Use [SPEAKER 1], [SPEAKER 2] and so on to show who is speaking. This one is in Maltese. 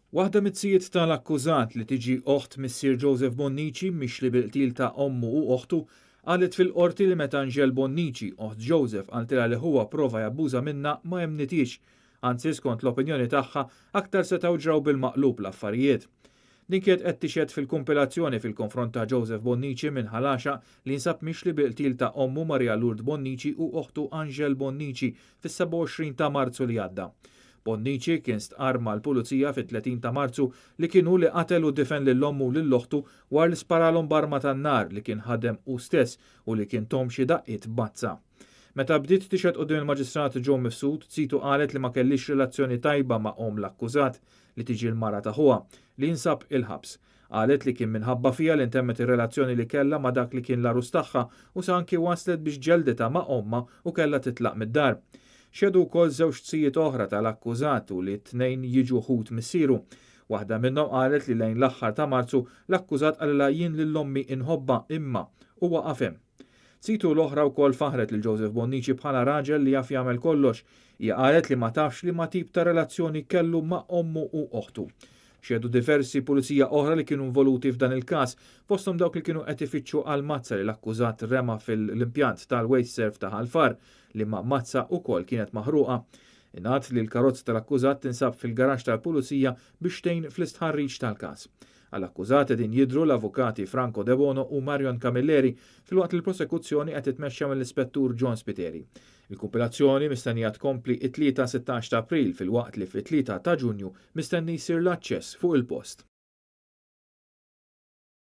[SPEAKER 1] Waħda miz-zijiet tal-akkużat li tiġi oħt missier Joseph Bonnici mixli bil-qtil ta' ommu u oħtu qalet fil-qorti li meta Angel Bonnici, oħt Joseph, qaltilha li ħuha prova jabbuża minnha ma emmnitiex. Anzi skont l-opinjoni tagħha aktar setgħu ġraw bil-maqlub l-affarijiet. Din kienet qed tixhed fil-kumpilazzjoni fil-konfront ta' Joseph Bonnici minn Ħal Għaxaq li jinsab mixli bil-qtil ta' ommu Maria Lourdes Bonnici u oħtu Angel Bonnici fis-27 ta' Marzu li għadda. Bonnici kien stqarr mal-Pulizija fit-30 ta' Marzu li kien hu li qatel u difen lil ommu u lil oħtu wara li sparalhom b'arma tan-nar li kien ħadem hu stess u li kien thom xi daqqiet b'mazza. Meta bdiet tixhed quddiem il-Maġistrat Joe Mifsud, zitu qalet li ma kellhiex relazzjoni tajba ma' omm l-akkużat, li tiġi l-mara ta' ħuha, li jinsab il-ħabs. Qalet li kien minħabba fiha li ntemmet ir-relazzjoni li kellha ma' dak li kien l-għarus tagħha u sa anki waslet biex ġelditha ma' ommha u kellha titlaq mid-dar. Xehdu wkoll żewġ tzijiet oħra tal-akkużat u li t-tnejn jiġu ħut missieru. Waħda minnhom qalet li lejn l-aħħar ta' Marzu l-akkużat qalilha jien lil ommi inħobbha imma u waqaf hemm. Zitu l-oħra wkoll faħret lil Joseph Bonnici bħala raġel li jaf jagħmel kollox. Hija qalet li ma tafx liema tip ta' relazzjoni kellu ma' ommu u oħtu. Xehdu diversi pulizija oħra li kienu involuti f'dan il-każ, fosthom dawk li kienu qed ifittxu għal mazza li l-akkużat rema fil-impjant tal-WasteServ ta' Ħal Far, liema mazza wkoll kienet maħruqa. Ingħad li l-karozza tal-akkużat tinsab fil-garaxx tal-pulizija biex tgħin fl-istħarriġ tal-każ. Għall-akkużat qegħdin jidhru l-avukati Franco Debono u Marion Camilleri filwaqt li l-prosekuzzjoni qed titmexxa mill-Ispettur John Spiteri. Il-kumpilazzjoni mistennija tkompli it-Tlieta 16 ta' April filwaqt li fit-3 ta' Ġunju mistenni jsir l-aċċess fuq il-post.